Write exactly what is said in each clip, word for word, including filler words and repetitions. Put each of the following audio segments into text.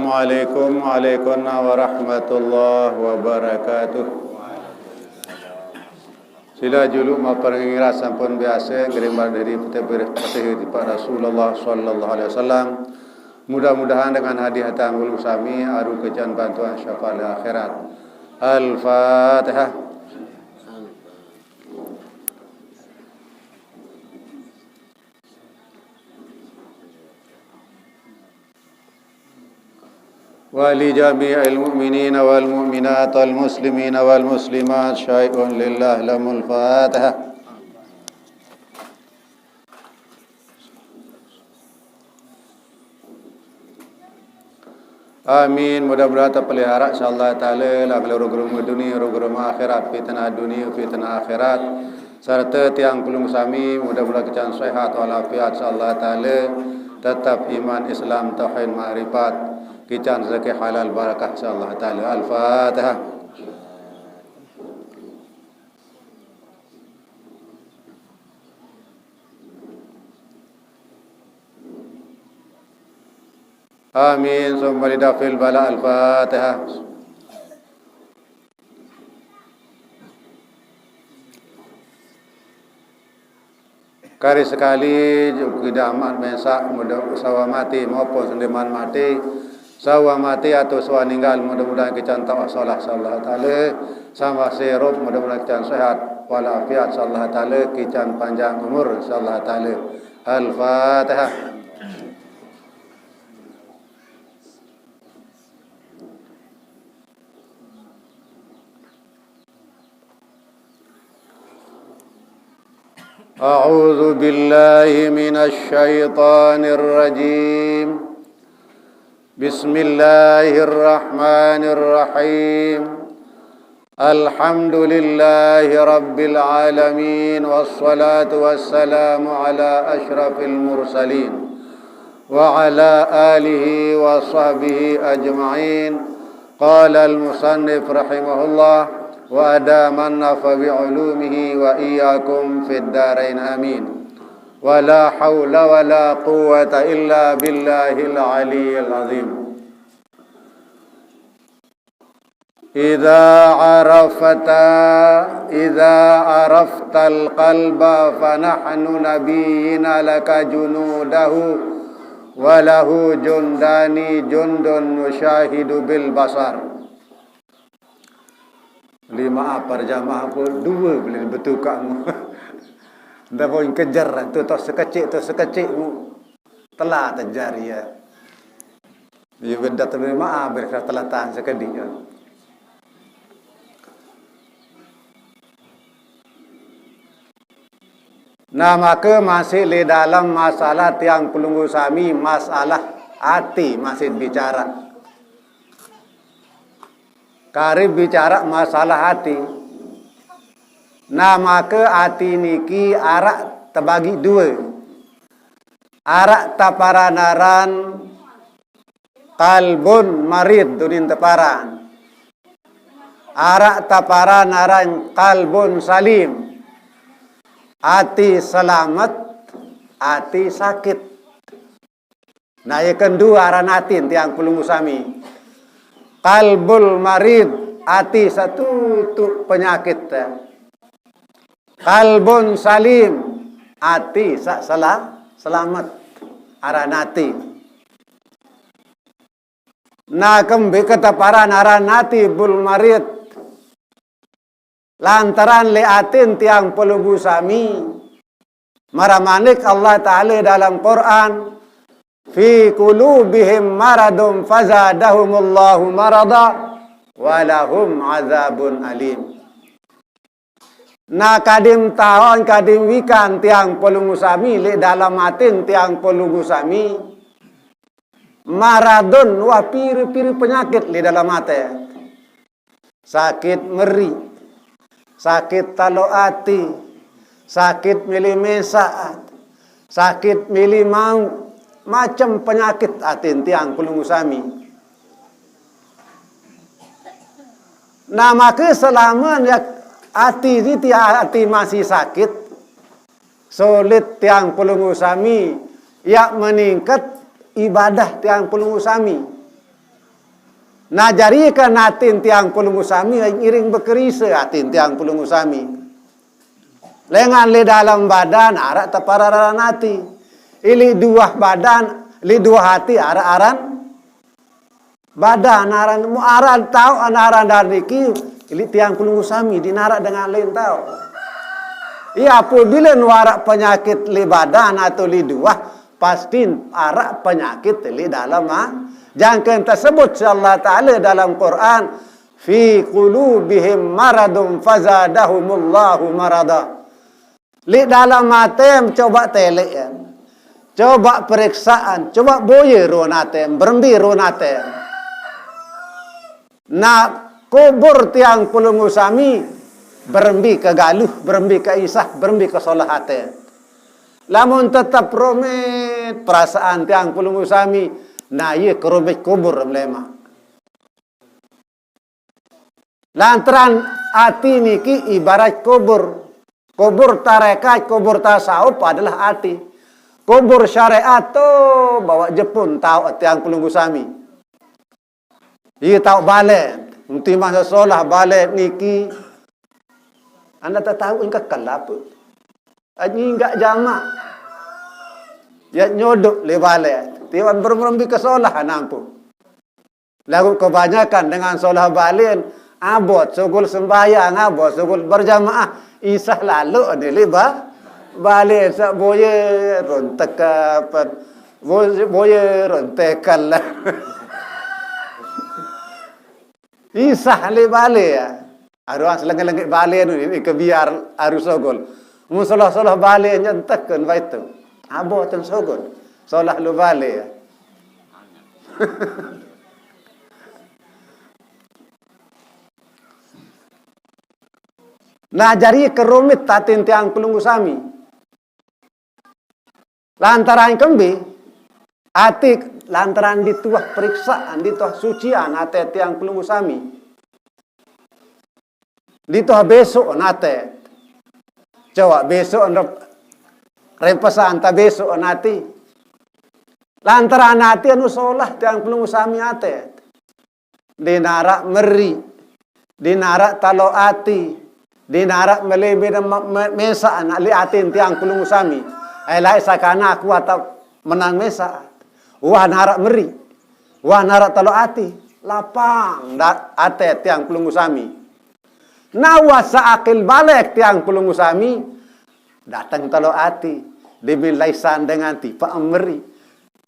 Assalamualaikum, waalaikumsalam warahmatullahi wabarakatuh. Sila julu maparingiras sampun biasa ngrimbar diri putih birih patih di Pak Rasulullah sallallahu alaihi wasallam. Mudah-mudahan dengan hadiah tanggul sami aru kecan bantuan syafaat akhirat. Al-Fatihah. ولجميع المؤمنين والمؤمنات والمسلمين والمسلمات شيء لله لهم الفاتحة. Amin. Mudah-mudahan terpelihara insyaallah taala dalam rukun dunia, rukun akhirat, fitnah dunia, fitnah akhirat. Serta tiang pelungguh sami mudah-mudahan kecan sehat walafiat insyaallah taala, tetap iman Islam tauhid makrifat, kecan rezeki halal barakah insyaallah taala. Al-Fatihah. Amin summa lidafil bala. Al-Fatihah. Kari sekali, kita amat mensak mudah sawa mati maupun sendiman mati, sawa mati atau sawa ninggal, mudah-mudahan kita tau salah insyaallah taala, sama sirup mudah-mudahan kita sehat walafiat insyaallah taala, kita panjang umur insyaallah taala. Al-Fatihah. أعوذ بالله من الشيطان الرجيم. بسم الله الرحمن الرحيم. الحمد لله رب العالمين، والصلاة والسلام على أشرف المرسلين وعلى آله وصحبه أجمعين. قال المصنف رحمه الله: وأدام النفع بعلومه وإياكم في الدارين آمين. ولا حول ولا قوة إلا بالله العلي العظيم. إذا عرفت، إذا عرفت القلب فنحن نبينا لك جنوده وله جندان جند نشاهد بالبصر. Lima apa jamaah pun dua boleh betul kamu. Dah pun kejar tu, tu sekecil, tu sekecil mu. Telah terjari ya. Ia benda terima, ah, berkata telah tahan sekali ya. Nah, maka masih di dalam masalah tiang pelunggu sami, masalah hati masih bicara. Karib bicara masalah hati. Nah, maka hati niki arak terbagi dua. Arak taparan aran kalbun marid dunin teparan. Arak taparan aran kalbun salim. Ati selamat, ati sakit. Nah, ia kedua aran atin tiang pelunggu sami. Kalbul marid, ati satu tu penyakit. Kalbun salim, ati sak sela-, selamat. Aran ati. Nah, kembe ketaparan aran ati bul marid. Lantaran le atin tiang pelunggu sami. Maramanik Allah Ta'ala dalam Quran, "Fi qulubihim maradun fazadahumullahu marada walahum azabun alim." Nah, kadim tahun, kadim wikan tiang pelunggu sami, le dalam atin tiang pelunggu sami. Maradun, wah, piri-piri penyakit le dalam ate. Sakit meri, sakit talo ati, sakit mili mesaat, sakit mili mau, macam penyakit atin tiang pelunggu sami. Nah, maka selama ya ati ni ti-, ati masih sakit, sulit tiang pelunggu sami, ya meningkat ibadah tiang pelunggu sami. Nah, jari kan atin tiang pelungguh sami ngiring bekerise atin tiang pelungguh sami. Lengan li dalam badan araq tepararan ati. Ili duah badan, li duah ati araq aran badan aran, mu aran tau aran dan niki, ili tiang pelungguh sami dinaraq dengan lain tau. Iya, apabila nu araq penyakit li badan atau li duah, pasti araq penyakit li dalam, ah. Jangken tersebut si Allah Ta'ala dalam Quran, "Fi qulubihim maradun fazadahumullahu marada." Li dalam atem coba telek, ya. Coba periksaan, coba boye run atem, berembi run atem. Nah, kubur tiang pelungguh sami, berembi ke galuh, berembi ke isah, berembi ke solah ate. Lamun tetep rumit perasaan tiang pelungguh sami, nah, iye kerumit kubur melemaq. Lantaran ati niki ibarat kubur. Kubur tarekat, kubur tasawuf adalah ati. Kubur syariat tu bawa jepun tau tiang pelungguh sami. Iye tau bale, enti masa solah bale niki. Anda tak tau engka kelap. Anyi enggak jamak. Ya nyodok le bale. Tiwan berembi ke solah nampu. Lagu kebanyakan dengan solah balen, abot sugul sembahyang, abot sugul berjamaah, isah lalu ni le ba, balen sak boye run tekapen, boye, boye run tekan lah. Isah le bale ya. Aruan selengit-lengit bale nu ni kebiar aru sogol. Mun solah-solah bale nyentek kan baitu. Abo ten sogol. Solah lu bale ya. Nah, jari kerumit tatin tiang pelungguh sami. Lantaran kembe, ati lantaran dituah periksaan, dituah sucian ate tiang pelungguh sami. Dituah besok nate. Coba besok rep-, repesan ta besok nati. Lantaran ati anu solah tiang pelungguh sami ate. Dinaraq meri, dinaraq talo ati, dinaraq melebe dan me-, me-, mesaq anak li atin tiang pelungguh sami. Ai laeq sakana aku atap menang mesaq. Wah naraq meri, wah naraq talo ati, lapang da-, ate tiang pelungguh sami. Nawa seakil baleq tiang pelungguh sami, dateng talo ati, dimin laisan dengan tipaq meri.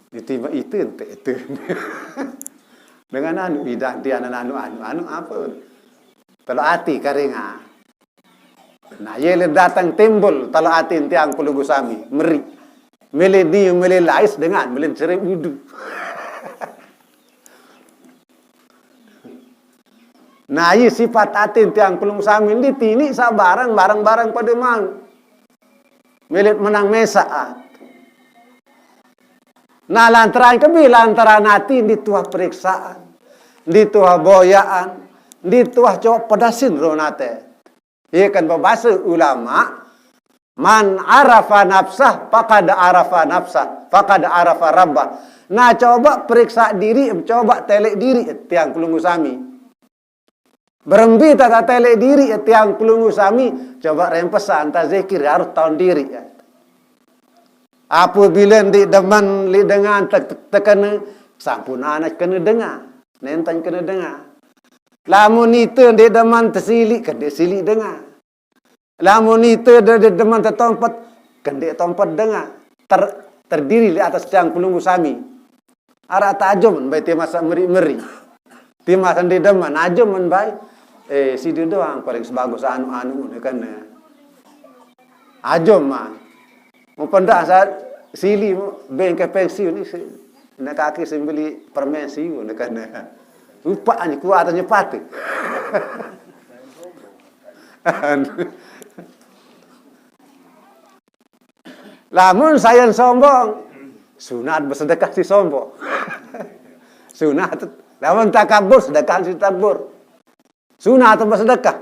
Ditimbang itu ente itu. Dengan anu idah dia anu, anu, anu apa? Talo ati karinga. Nah, ye le dateng timbul talo ati tiang pelungguh sami, meri. Mele niu, mele lais dengan, mele ceri udu. Nah, ye sipat atin tiang pelungguh sami ditini sabarang, barang-barang pade mau. Milit menang mesaq, ah. Nah, lantaran kembe, lantaran ati dituah periksaan, dituah boyaan, dituah coba pedasin run ate. Ye kan bebase ulama, "Man arafa nafsah, faqad arafa nafsah, faqad arafa rabbah." Nah, coba periksa diri, coba telek diri, tiang pelungguh sami. Berembi tata telek diri tiang pelungguh sami, coba rempesan ta zikir harus taun diri. Apabila ndeq demen li dengan te-, te-, tekene, sampun anak kene dengar, nenten kene dengar. Lamun ite ndeq demen tesiliq, ke ndeq siliq dengar. Lamun ite de-, de-, demen tetompet, ke ndeq tompet dengar. Ter-, terdiri di atas tiang pelungguh sami. Araq tajum bai timaq saq meri-meri. Timaq saq ndeq demen, ajum men bai. Eh, side doang paling sebagus anu-anu ne kan. Ajum mah. Mun pendaq sa sili bengke pensiun ni si, ne kaki sembeli permen siu ne kan. Upaq anye kuat anye pati. Lamun sayan sombong, sunat besedekah si sombong. Sunat, lamun takabur, sedekah si takabur. Sunat besedekah.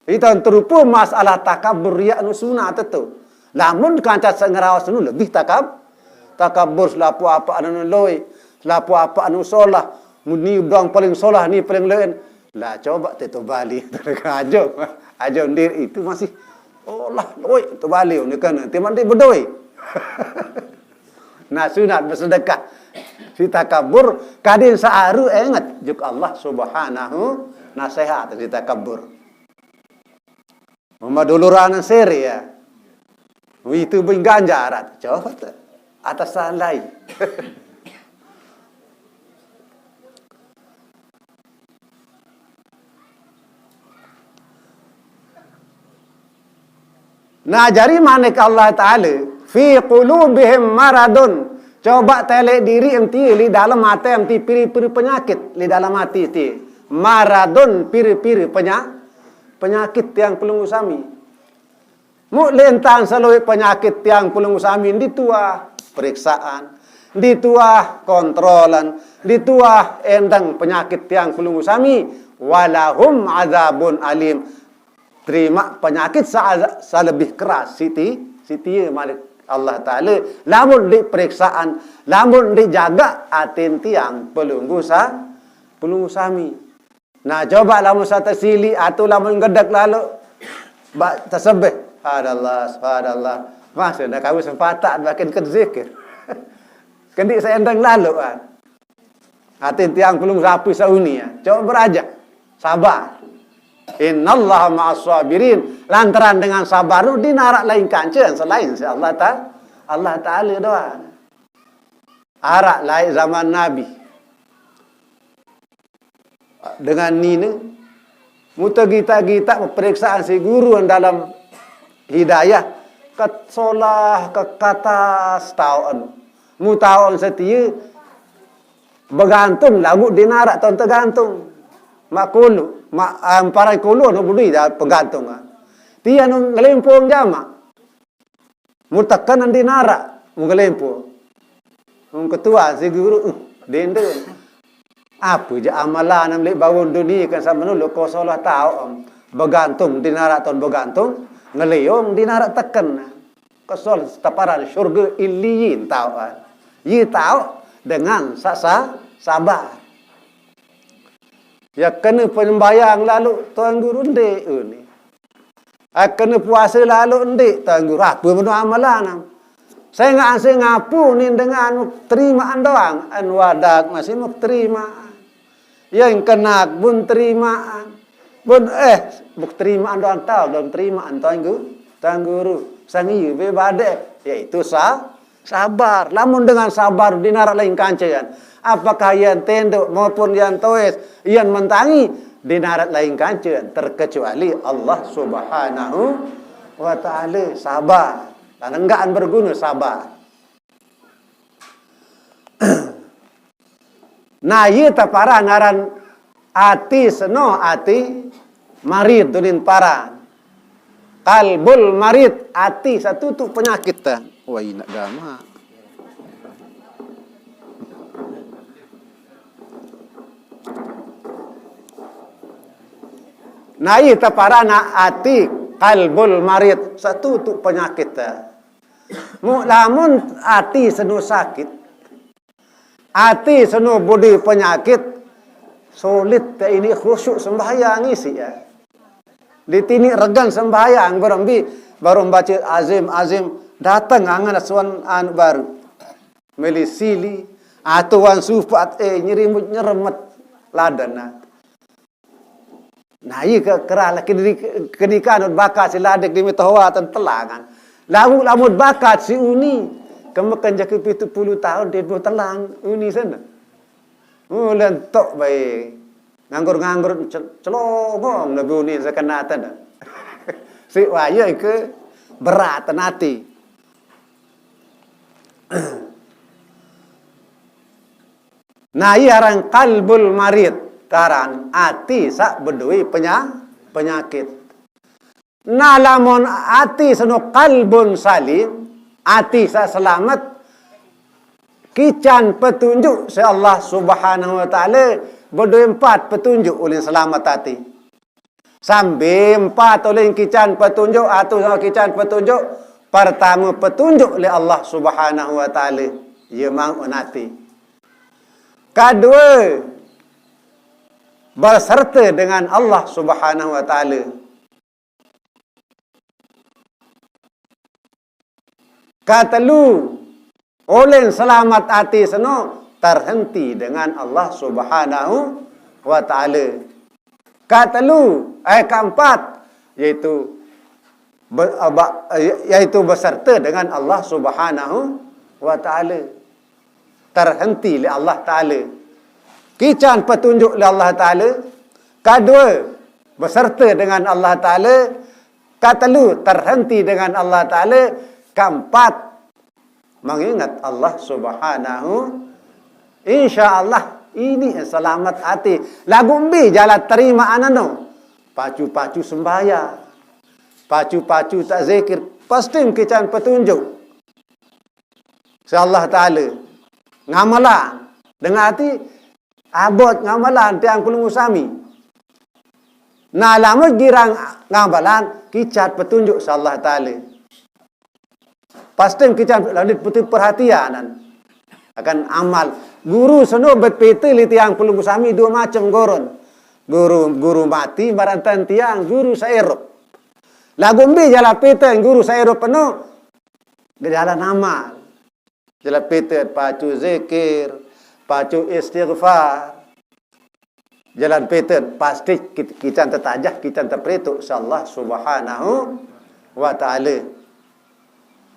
Ite terupa masalah takabur riya nu sunat tetu. Lamun kance saq ngeraos nu lebih takab-, takabur selapuq apaq anu loi, selapuq apaq anu solah. Ni dang paling solah, ni paling lain. Lah, coba te tu balik. Aja, aja ndir itu masih. Oh lah, oi, tu balik ni kan. Timan dia bedoi. Nah, sunat bersedekah. Si takabur, kadin saaru ingat juk Allah Subhanahu, nasihat si takabur. Mama duluran seri ya. Itu bing ganjarat. Coba tu. Atas lain. Nah, jari manik Allah Ta'ala, "Fi qulubihim maradun." Coba telek diri enti li dalam ati enti piri-piri penyakit li dalam ati ti. Maradun, piri-piri penya-, penyakit tiang pelunggu sami. Mu lentang selui penyakit tiang pelunggu sami dituah periksaan, dituah kontrolan, dituah endang penyakit tiang pelunggu sami, walahum azabun alim. Terima penyakit sa-, salebih keras siti, siti malik Allah Ta'ala. Lamun di periksaan, lamun dijaga atin tiang pelunggu sa-, pelunggu sami. Nah, coba lamun sata sili atau lamun gedek lalu ba tasbih. Subhanallah, subhanallah. Masa nak kau sempatak makin ke zikir. Kendi seendang lalu kan. Atin tiang pelung sapi sauni ya. Coba beraja. Sabar. Innallaha ma'as sabirin. Lantaran dengan sabar tu dinarak lain kanca selain si Allah Ta-, Allah Ta'ala doa. Arak lain zaman Nabi. Dengan nina, muta gita-gita periksaan si guru dalam hidayah, kat solah, ke kata setahun. Mutahun setia, begantung lagu dinarak tahun tergantung. Mak kulu, mak, ah, parai kulu anu budi dah pegantung, ah. Tian ngelimpung jama. Mutakanan dinarak, mengelimpung. Mung ketua si guru, uh, dende. Apa je amalan am lek bawon dunia kan sama nulu ko solah tau, am. Begantung dinarak tahun begantung, ngeliung dinarak teken. Kesol taparan syurga Illiyin tau, ah. Yi tau dengan sa-, sa-, sabar. Ya kena penyembayang lalu Tuan Guru nde ni. Ah, kena puasa lalu nde Tuan Guru. Apa menu amalan am? Saya ngak asing ngapu ni dengan terima doang. An wadak masih mau terima. Yang kena pun terima. Pun, eh, buk terima doang tau, belum terima Tuan Guru. Tuan Guru. Sang iya be badai. Yaitu sa-, sabar. Lamun dengan sabar dinarak lain kanca yan. Apakah yang tenduk maupun yang toes, yang mentangi dinarak lain kanca yan. Terkecuali Allah Subhanahu wa Ta'ala. Sabar. Dan enggak berguna sabar. Nah, iya tapara ngaran ati seno, ati marid tunin para. Kalbul marid, ati satu tu penyakit ta. Wah, inak gama. Nah, iya tapara na ati kalbul marid satu tu penyakit ta. Mu-, lamun ati seno sakit, ati seno budi penyakit, sulit te ini khusyuk sembahyang isi ya. Di tini regan sembahyang berembi, baru baca azim, azim, datang angan suan anu baru. Meli sili, atuan supat, eh, nyerimut nyeremet ladan, nah. Nah, iya ke kerah lagi di, kedikan bakat si ladek di mitohwa tan telangan. Lagu lamut bakat si uni. Kemakan jaki pitu puluh tahun dia dua telang uni sana. Oh, lentok bae. Nganggur-nganggur cel-, celongong lebih uni sakana tan. Si waya ke berat ati. Nah, iya aran kalbul marid, taran ati sak bedui penya-, penyakit. Nah, lamun ati seno kalbun salim, ati sak selamat, kican petunjuk si Allah Subhanahu wa Ta'ala, bedui empat petunjuk ulih selamat ati. Sambil empat ulih kican petunjuk, atu sama kican petunjuk. Pertama, petunjuk oleh Allah Subhanahu wa Ta'ala. Ia mau nati. Kedua, beserta dengan Allah Subhanahu wa Ta'ala. Katelu, ulun selamat ati seno terhenti dengan Allah Subhanahu wa Ta'ala. Katelu, eh, keempat, yaitu be-, eh, ba-, eh, yaitu beserta dengan Allah Subhanahu wa Ta'ala. Terhenti oleh Allah Ta'ala. Kican petunjuk oleh Allah Ta'ala. Kedua, beserta dengan Allah Ta'ala. Ketelu, terhenti dengan Allah Ta'ala. Keempat, mengingat Allah Subhanahu. Insya Allah, ini yang selamat hati. Lagu mbi jalan terima anano. Pacu-pacu sembahyang. Pacu-pacu tak zikir. Pasti kican petunjuk. Insya Allah Ta'ala. Ngamalan. Dengan hati, abot ngamalan tiang pelunggu sami. Nah, lamun girang ngamalan, kicat petunjuk insya Allah Ta'ala. Pasti kican lanjut putih perhatian akan amal. Guru seno bet pete li tiang pelunggu sami dua macam goron. Guru, guru mati marantan tiang, guru saerup. Lagu mbi jalan pete guru saerup eno, jalan amal. Jalan pete pacu zikir, pacu istighfar. Jalan pete pasti kit-, kican tetajah, kican teperituk insya Allah Subhanahu wa Ta'ala.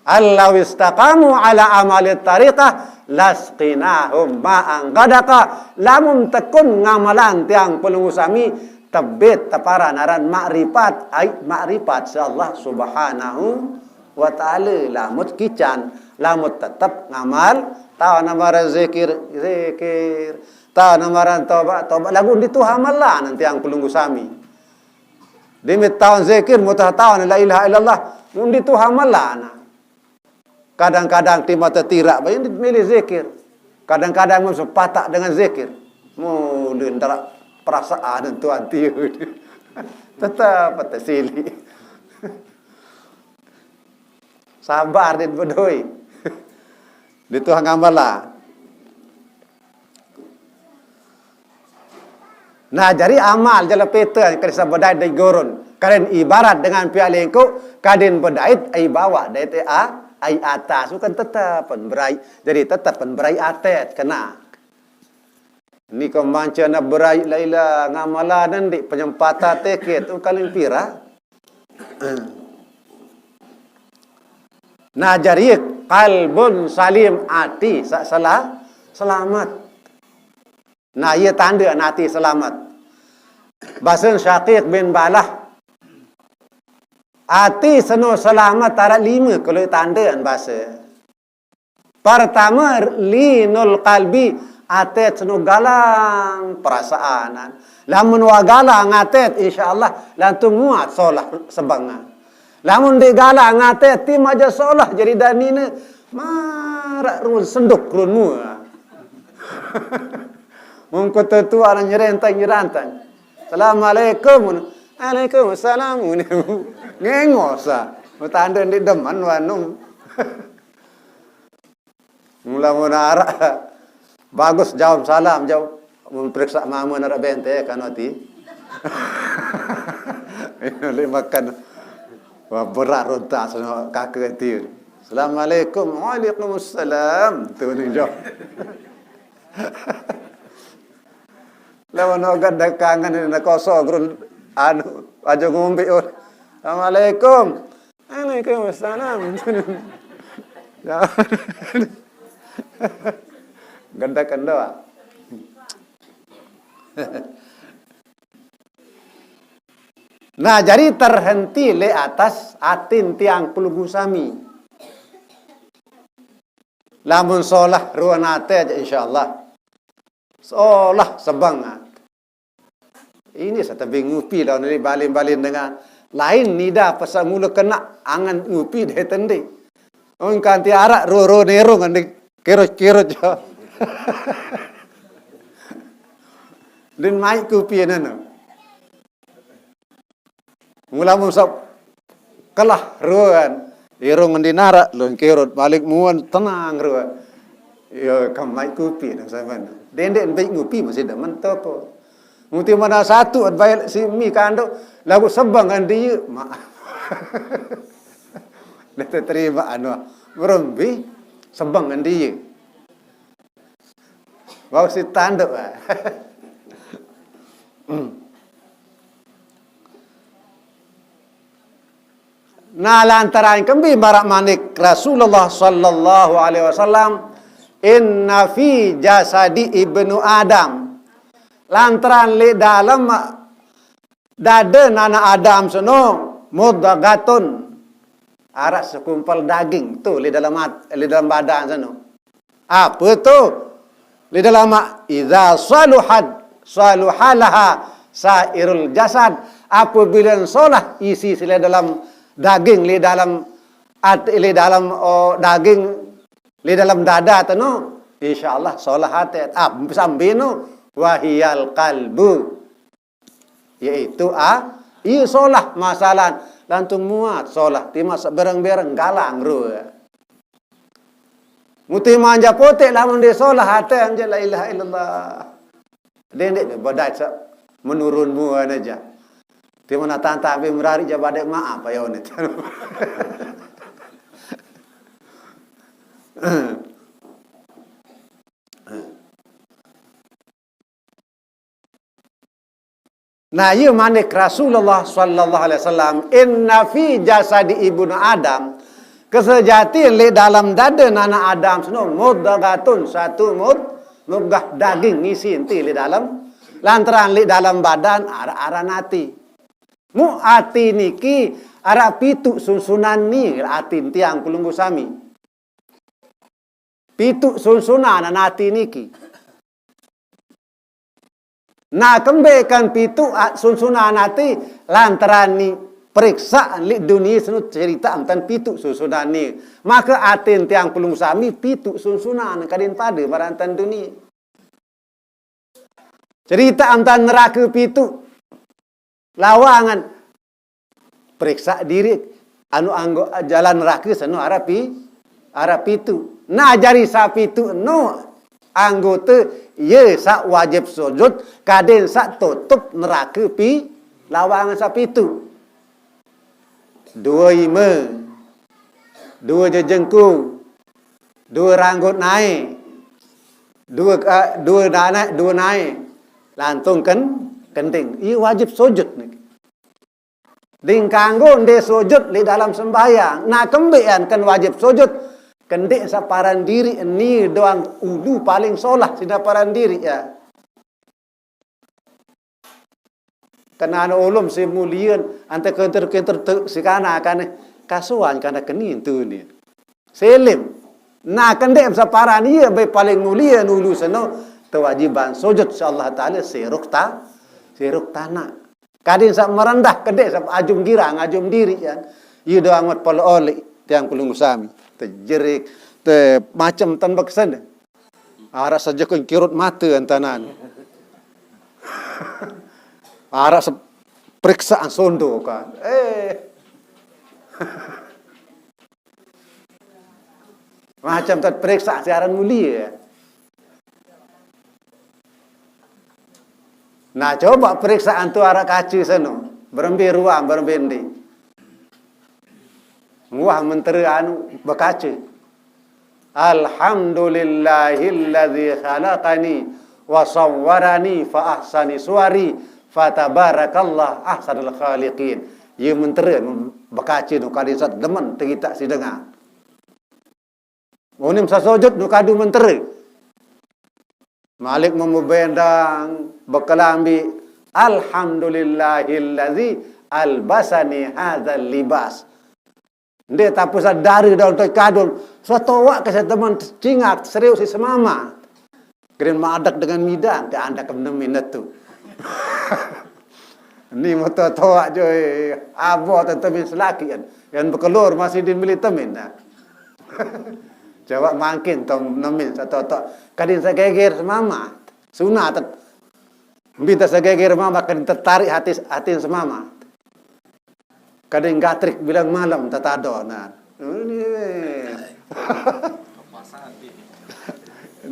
Allau istaqamu ala amali tariqah lasqinahum ma'an ghadaqa. Lamun tekun ngamalan tiang pelunggu sami, tebit teparan aran makrifat, ai makrifat insya Allah Subhanahu wa Ta'ala. Lamun kican, lamun tetep ngamal, tahu namaran zikir, zikir, tahu namaran tobat, tobat. Lagu ndi tuha malan tiang pelunggu sami. Demi tahu zikir, mutah tahu la ilaha illallah, ndi tuha malan. Kadang-kadang ti mata tirak, bayang milih zikir. Kadang-kadang mesti patak dengan zikir. Mula ndak perasaan tu hati. Tetap patah silih. Sabar din bedoi. Di Tuhan ngambala. Nah, jadi amal jala pete kali sabedait dek gurun. Kalian ibarat dengan piak lengkuk, kadin bedait ai bawah dait ai a-, ai atas. Bukan tetap pun berai. Jadi tetap pun berai atet kena. Ni ko manca nak berai laila ngamalan ndik penyempatan tiket tu kalian pira? Nah, jadi qalbun salim, ati sa-, sela-, selamat. Nah, ia tanda ati selamat. Bahasa Syaqiq bin Balah. Ati seno selamat tarak lima kalau tanda bahasa. Pertama, linul qalbi, atet seno galang perasaan. Lamun wa galang atet, insya Allah, lantung muat solah sebengan. Lamun di galang atet, tim aja solah jadi danine, marak run senduk run mua. Mungkut tetua nang nyerentang-nyerantang. Assalamualaikum. Waalaikumsalam. Ngengos ah. Tanda di deman wanung. Mula-mula arak. Bagus jawab salam, jawab. Memperiksa mama arak bente kan ati. Ini makan. Wah, berat rontak sama kaka ati. Assalamualaikum. Waalaikumsalam. Tu ni jawab. Lawan ogat dakangan ini nak kosong gurun anu aja ngumpi. Assalamualaikum. Waalaikumsalam. Gendakan doa. Nah, jadi terhenti le atas atin tiang pelunggu sami. Lamun solah ruan ate aja, insya Allah. Solah sebangat. Ini setebing ngupi lawan ni balin-balin dengan lain nida pasal mula kena angan ngupi deh tende. Ong kanti arak ro-ro nerong andi keroj-keroj. Din mai kupi nano. Mula musap kelah ruan. Irung andi narak lun keroj balik muan tenang ruan. Yo kamai kupi nang saman. Dendek baik ngupi masih demen toko. Muti mana satu baik si mi kanduk lagu sebang ngan dia, mak. Dia terima anu, berembi sebang ngan dia. Bau si tanduk, ah. Nah, lantaran kembi marak manik Rasulullah sallallahu alaihi wasallam, "Inna fi jasadi ibnu Adam." Lantaran li dalam dada nana Adam seno, mudghatun, arak sekumpal daging tu li dalam at-, li dalam badan seno. Apa tu? Li dalam mak, "Idza saluhat, saluhalaha sairul jasad." Apabila solah isi sila dalam daging, li dalam at-, li dalam, oh, daging, li dalam dada tu no, insyaallah solah hati. Ah, sambil no, "Wahiyal qalbu." Yaitu, ah, iya solah masalah. Lantung muat solah, tima sebereng-bereng galang ru. Muti manja potek lamun dia solah hati anja la ilaha illallah. Dia ndik badai sa menurun muan aja. Tima na tanta bi merari ja badai maaf ayo ni. Nah, iya manik Rasulullah sallallahu alaihi wasallam, "Inna fi jasadi ibnu Adam," kesejati li dalam dada nana Adam seno, "mudghatun," satu mud-, mudghah daging ngisi enti li dalam, lantaran li dalam badan arak-arak ati. Mu ati niki arak pitu sunsunan ni ati tiang pelunggu sami. Pitu sunsunan nana ati niki. Nah, kembe kan pitu a-, sunsunan ati lantaran ni periksa li dunia seno cerita antan pitu sunsunan ni. Maka atin tiang pelunggu sami pitu sunsunan kadin pada marantan dunia. Cerita antan neraka pitu lawangan. Periksa diri anu anggo jalan neraka seno arak pi-, arak pitu. Nah, jari sapitu no anggota ye sak wajib sujud, kadin sak tutup neraka pi lawangan sapitu. Dua ime, dua jejengku, dua ranggut nae, dua, ah, dua nae, dua nae, lantung ken-, kending. Iya wajib sujud niki. Ding kanggo nde sujud di dalam sembahyang. Nah, kembean kan wajib sujud. Kendik saparan diri ni doang ulu paling solah sida paran diri ya. Kena anu ulum si mulian ante kenter-kenter tu si kana kane kasuan kana kenin tu ni. Selim. Nah, kendek saparan iya be paling mulia nulu seno kewajiban sujud si Allah Taala siruk ta-, siruk tanah. Kadin sa merendah kendek sa ajum girang, ajum diri kan. Iya doang mat pala oli tiang pelunggu sami. Tejerik, te macam tan baksen. Arak saja ko kirut mata antanan. Arak se-, periksaan sondo kan. Eh. Macam tat periksa siaran mulia. Nah, coba periksa antu arak kaca seno. Berembe ruang, berembe endi. Wah, menteri anu bekaca. "Alhamdulillahilladzi khalaqani wa sawwarani fa ahsani suwari fa tabarakallah ahsanul khaliqin." Ye menteri bekaca nu kadin sat demen terita si dengar. Unim sasujud nu kadu menteri. Malik memubendang bekelambi, "Alhamdulillahilladzi albasani hadzal libas." Nde tapu sadari daun toy kadun, satoa ke setemen cingak serius si semama. Kerin madak dengan midang, ke anda kemenemin tu. Ni motor toak joy, abo tetemin selaki kan. Yang bekelur masih dimilih temin nah. Coba mangkin tong nemin satotok. Kadin segeger semama. Sunat tet-, minta segeger mama kadin tertarik hati, hati semama. Kadin gatrik bilang malam tatado nah. Ini.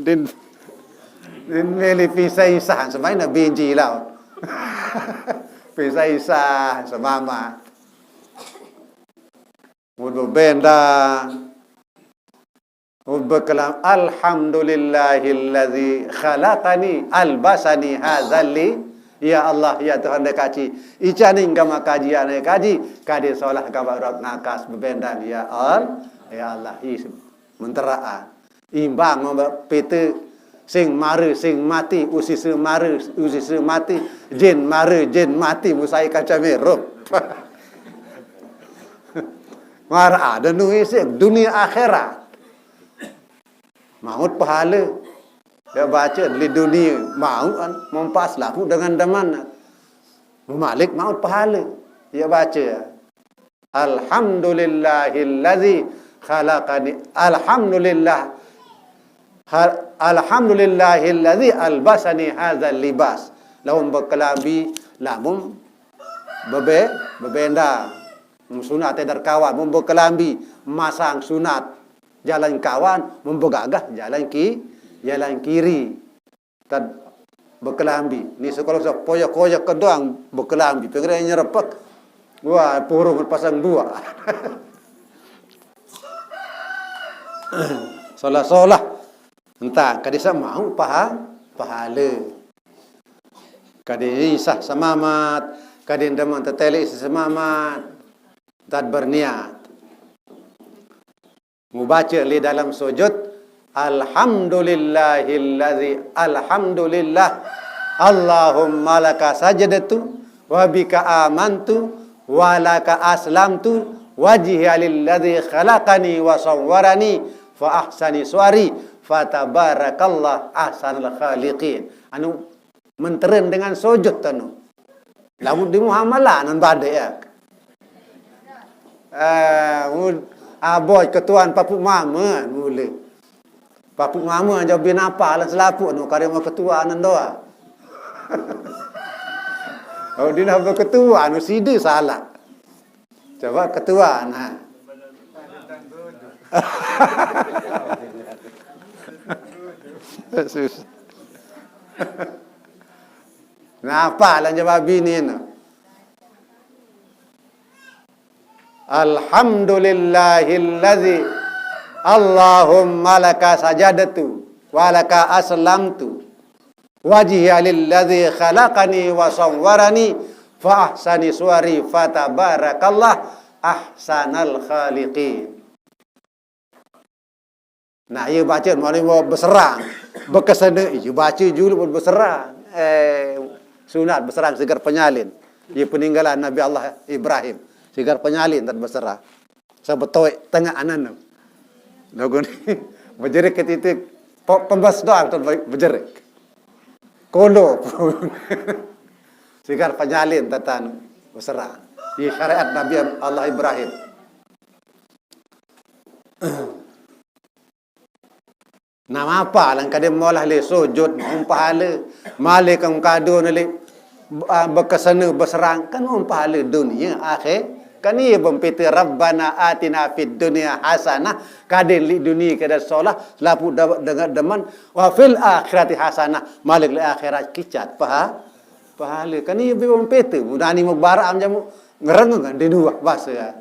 Din, din meli pisai sah sebenarnya biji lah. Pisah-isah semama. Mun bebenda. Mun bekelam, "Alhamdulillahilladzi khalaqani albasani hadzal li." Ya Allah, ya Tuhan dekaji. Icaning gama kaji ane kaji, kade solah gama urak ngakas bebendang, ya Al-, ya Allah. Is-, menteraan. Imbang ngombe pete sing mare, sing mati, usise mare, usise mati, jin mare, jin mati, musai kaca merop. Mara ada nu isik dunia akhirat. Maut pahala. Ya baca li dunia maut kan, mempas lapu dengan deman. Malik maut pahala. Ya baca. Alhamdulillahilladzi khalaqani. Alhamdulillah. Hal-, alhamdulillahilladzi albasani hadzal libas. Lamun bekelambi, lamun bebe-, bebenda. Sunat eder kawan, mun bekelambi, masang sunat. Jalan kawan, mun begagah, jalan ki-, jalan kiri. Tad bekelambi. Ni sekolah usah poyak-koyak ke doang bekelambi. Pengen nyerepek. Wah, purung pasang dua. Solah-solah. Entah, kadisa mau paha-, pahala. Kadin isah semamat. Kadin demen tetele isah semamat. Tad berniat. Mubaca li dalam sujud, "Alhamdulillahilladzi, alhamdulillah, Allahumma laka sajadtu, wa bika amantu, wa laka aslamtu, wajhiya lilladzi khalaqani wa sawwarani, fa ahsani suwari, fa tabarakallah ahsanul khaliqin." Anu menteren dengan sujud tanu. Lamun di muamalah nan bade ya. Eh, mud-, abot ketuan papuk mama mule. Papuk mama jauh bin apa lan selapuk nu kare mau ketua nan doa. Oh, dina ketua nu side salah. Coba ketua, nah. Sus. Napa lan jawab bini no? Alhamdulillahilladzi Allahumma laka sajadtu wa laka aslamtu. Wajhiya lilladzi khalaqani wa sawwarani fa ahsani suwari fa tabarakallah ahsanal khaliqin. Nah, iya baca mari mau beserang. Bekesene iya baca julu pun beserang. Eh, sunat beserang sigar penyalin. Iya peninggalan Nabi Allah Ibrahim. Sigar penyalin tad beserang. Sebetoi tengah anan tu. Lagu ni bejerik ke titik. Pembes doang tu bejerik. Kolo. Sigar penyalin tatan beserang. Di syariat Nabi Allah Ibrahim. Nama apa lan kade molah le sujud mau pahala. Male kang kado le, ah, bekesene beserang kan mau pahala dunia akhir. Kan iya bempita Rabbana atina fid dunya hasanah, kade li dunia kada solah, lapu da-, dengan deman, wa fil akhirati hasanah, malik li akhirat kicat paha-, pahala. Kan iya bempita, budani mubarak am jamu ngerengeng di dua bahasa.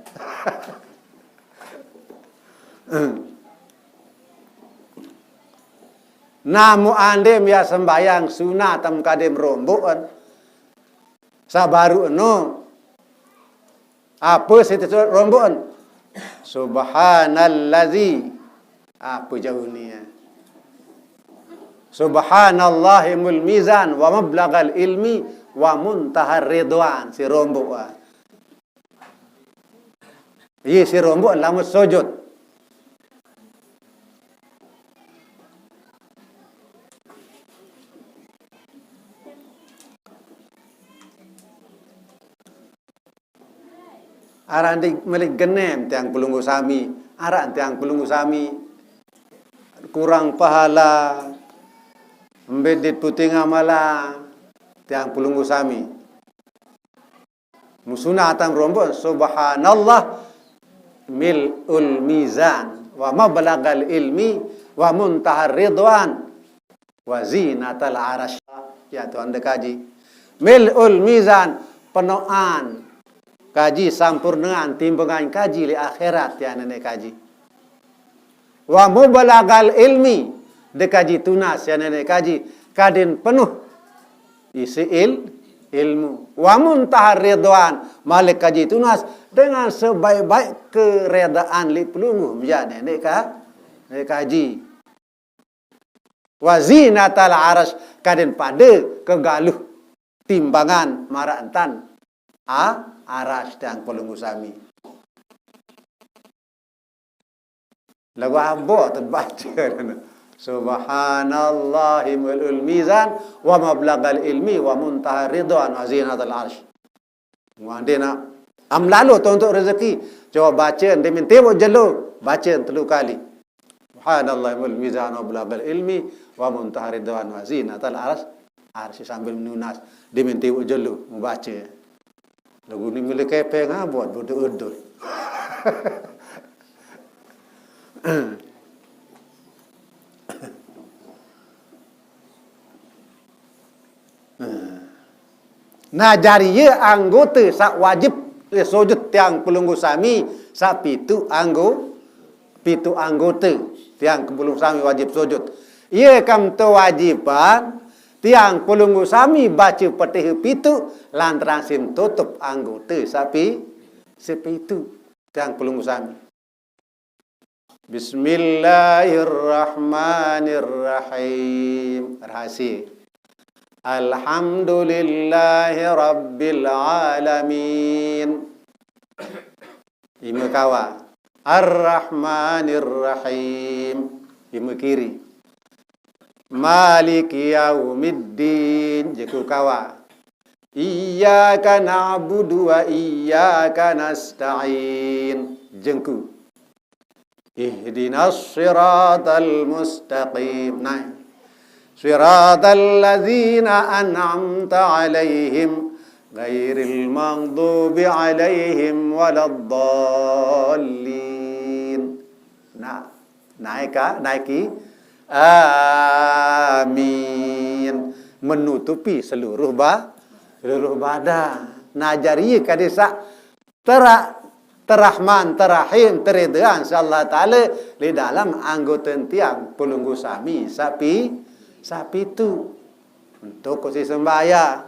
Namu andem ya sembayang sunat am kadem rombokan. Sabaru eno. Apa siti rombokan? Subhanalladzi. Apa jauh ni ya? Subhanallahimul mizan wa mablagal ilmi wa muntahar ridwan si rombokan. Iya si rombo lamun sujud. Aran di milik genem tiang pelunggu sami, aran tiang pelunggu sami kurang pahala, mbedit puting amala tiang pelunggu sami. Musunatan rombo, subhanallah mil'ul mizan wa mablagal ilmi wa muntahar ridwan wa zinatal arash. Ya Tuhan dekaji. Mil'ul mizan, penoan kaji, sampurnean timbangan kaji leq akhirat, tiang neneq kaji. Wa mublaghal ilmi, de kaji tunas, tiang neneq kaji, kadin penuh isi il-, ilmu. Wa muntahar ridwan, malik kaji tunas dengan sebaik-baik keredaan leq pelungguh, mejaq neneq ka-, neneq kaji. Wa zinatal arsy, kadin pade kegaluh timbangan maraq entan a-, arsy, tiang pelungguh sami. Laguq ambo tebace. Subhanallahi mul'ul mizan wa mablaghal ilmi wa muntaha ridwan wa zinatal arsy. Wah, ndeq naq. Am lalo tontok rezeki. Coba bace, ndeq min tiwoq jelo, bace telu kali. Subhanallah wal mizan wa balaghal ilmi wa muntaha ridwan wa zinatal ars-, arsy, sambil menunas. Ndeq min tiwoq jelo, mebace. Laguq ni mele kepeng abot, bodoh-odoh. Nah, jari ie anggote saq wajib, eh, sujut tiang pelungguh sami, saq pituq anggo-, pituq anggote tiang pelungguh sami wajib sujut. Ie kam tewajiban tiang pelungguh sami bace Patihe pituq lantaran siq totop anggote saq pi-, saq pituq tiang pelungguh sami. Bismillahirrahmanirrahim. Rahasie. Alhamdulillahi rabbil alamin. Ime kawa. Arrahmanirrahim. Ime kiri. Maliki yaumiddin. Jengku kawa. Iyyaka na'budu wa iyyaka nasta'in. Jengku. Ihdinas siratal mustaqim. Nae. Siratal ladzina an'amta 'alaihim ghairil maghdubi 'alaihim waladdallin. Nah, nae ka-, nae ki. Amin. Menutupi seluruh ba-, seluruh badan. Nah, jari ie kade saq tera-, terahman, terahim, teredean siq Allah Taala leq dalem anggote tiang pelungguh sami saq pi-, saq pituq. Tokol siq sembahyang,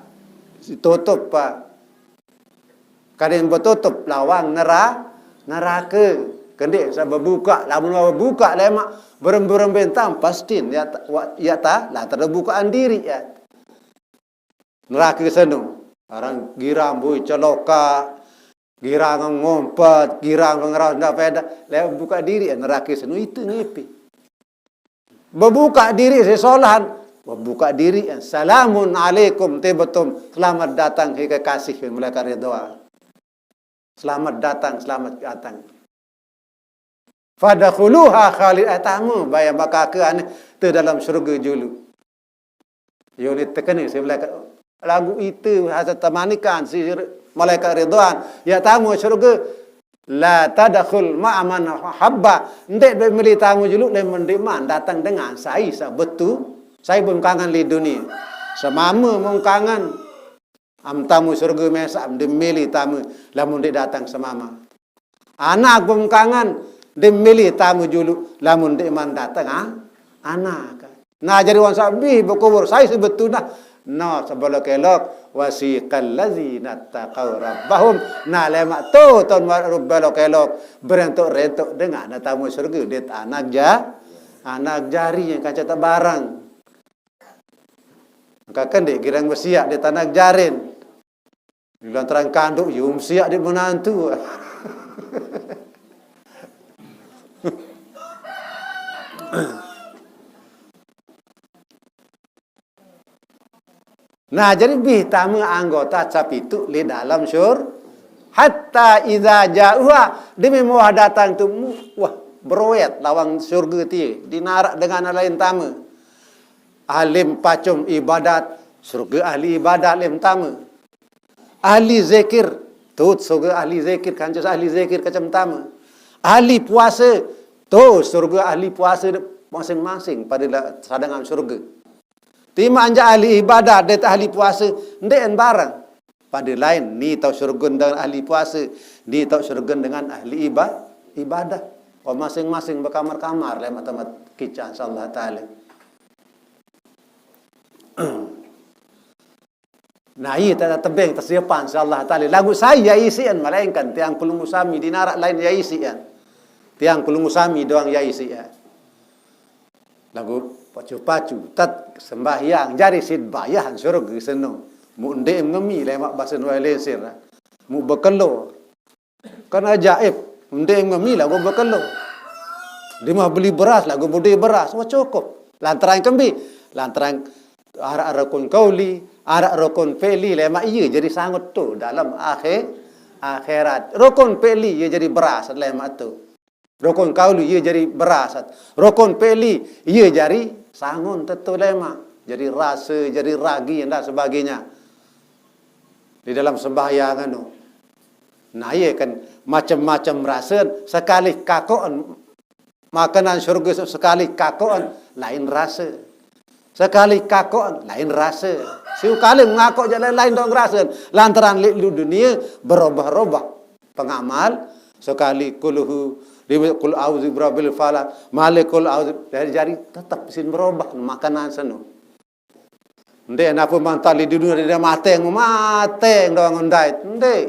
siq totop, Pak. Kadin betotop lawang nera-, nerake. Kendeq saq bebukaq, lamun bebukaq lemaq berem-, berembe entan, pastin ie ta-, wa-, ie ta-, lantaran bukaqan diriq, ya. Nerake seno. Arang girang bui celoka, girang ngompet, girang ngeraos ndak pedah. Leq bukaq diriq, nerake seno ite ngepe. Bebukaq diriq siq solahan, bebukaq diriq, "Salamun alaikum tibtum." Selamat datang, he kekasih, malaikat Ridwan. Selamat datang, selamat datang. Fadkhuluha khalid, eh, tame bae bakake ane te dalem surge julu. Yo ni tekene siq malaikat. Laguq ite hase temanikan siq malaikat Ridwan, ya tame surge, la tadkhul ma'a man habba. Ndeq be meli tame julu leman ndeqman dateng dengan sai saq betu, sai bengkangan leq dunie. Semame mengkangan. Am tame surge mesaq, ndeq meli tame lamun ndeq dateng semame. Anak bengkangan, ndeq meli tame julu lamun ndeqman dateng, ah, anak. Nah, jari wong saq bih bekubur sai siq betu nah, no sebelok elok, wasiqal ladzina taqau rabbahum. Nah, lemaq to taun maraq rub belok elok, berentuk-rentuk dengan tame surge dait anak ja-, anak jari yang kance tebareng. Engka kendeq girang besiaq dait anak jaren. Bilang terang kanduk, yum siaq dait menantu. Nah, jari bih tame anggota saq pituq leq dalem sur-, hatta idza ja'uha, demi mewah datang tu, mu-, wah, beroet lawang surge tie, dinaraq dengan lain tame. Ahli pacum ibadat, surge ahli ibadat leq tame. Ahli zikir, tut surge ahli zikir, kance ahli zikir kance tame. Ahli puase, tut surge ahli puase, masing-masing pade leq sadangan surge. Tima anja ahli ibadah, dait ahli puasa, ndeqen bareng. Pada lain, ni tau surgen dengan ahli puasa, ni tau surgen dengan ahli iba-, ibadah. Oh, masing-masing bekamar-kamar lemaq tempat kica, insyaallah taala. Nah, ie taq tebeng tesiepan, insyaallah taala. Laguq sai yaq isiqan, melainkan tiang pelungguh sami, ndeq araq lain yaq isiqan. Tiang pelungguh sami doang yaq isiqan. Laguq pacu-pacu, tet sembahyang, jari siq bayahan surge seno. Muq ndeq ngemi lemaq base wah lensir. Muq bekelo. Kan ajaib, ndeq ngemi laguq bekelo. Dimah beli beras laguq beli beras, wah cukup. Lantaran kembe? Lantaran araq rukun qauli, araq rukun fi'li, lemaq ie jari sangut tu dalem akhir-, akhirat. Rukun fi'li ie jari beras lemaq tu. Rukun qauli ie jari beras. Rukun fi'li ie jari sangun tetu lemaq. Jari rase, jari ragi, dan sebagainya. Di dalam sembahyang anu. Nah, ie kan macem-macem rase, sekali kakoqen makanan surge, sekali kakoqen lain rase. Sekali kakoqen lain rase. Siq kali ngakoq jaq lain-lain doang rase. Lantaran leq lu dunie berobah-robah pengamal, sekali kulhu, riwit kul a'udzu birabbil falaq, malik kul a'udzu, jari-jari tetep sin berobah makanan seno. Ndeq nape mantaq leq dunie dia mateng, mateng doang ndait. Ndeq.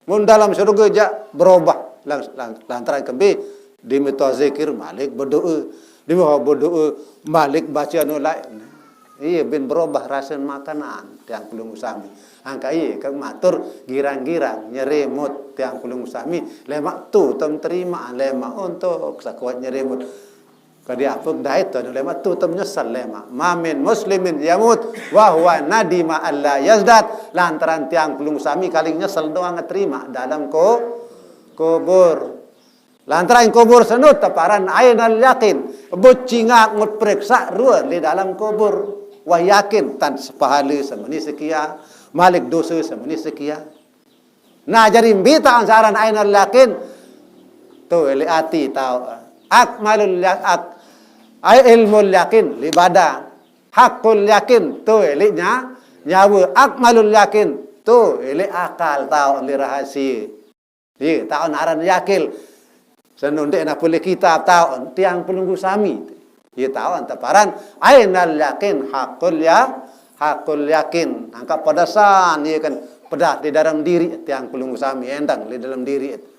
Mun dalem surge jaq berobah. Lang-, lang-, lantaran kembe? Dime tao zikir malik bedoe. Dime bedoe malik bace anu lain. Ie ben berobah rasen makanan tiang pelungguh sami. Angkaq ie ke matur girang-girang nyeremut tiang pelungguh sami. Lemaq tu tem terima, lemaq untuk sekuat nyeremut. Kadi apuk dait tu lemaq tu tem nyesel lemaq. Ma min muslimin yamut wa huwa nadima alla yazdad. Lantaran tiang pelungguh sami kaling nyesel doang terima dalem ko-, kubur. Lantaran kubur seno teparan ainal yakin. Bucingak ngut periksa rue leq dalem kubur. Wah yakin tan sepahale semeni sekia, malik dose semeni sekia. Nah, jari mbe taoqn searan ainal yakin? Tu leq ati taoq. Akmalul ya-, ak-, ai ilmul yakin leq badan. Hakul yakin tu leq nya-, nyawe. Akmalul yakin tu leq akal taoq leq rahasie. Ie taoqn aran yakil. Senondeq napi leq kitab taoqn tiang pelungguh sami. Ie taoqn teparan ainal yakin hakul ya-, hakul yakin. Angkaq pedesan ie kan pedas di dalam diriq tiang pelungguh sami, endang di dalam diriq.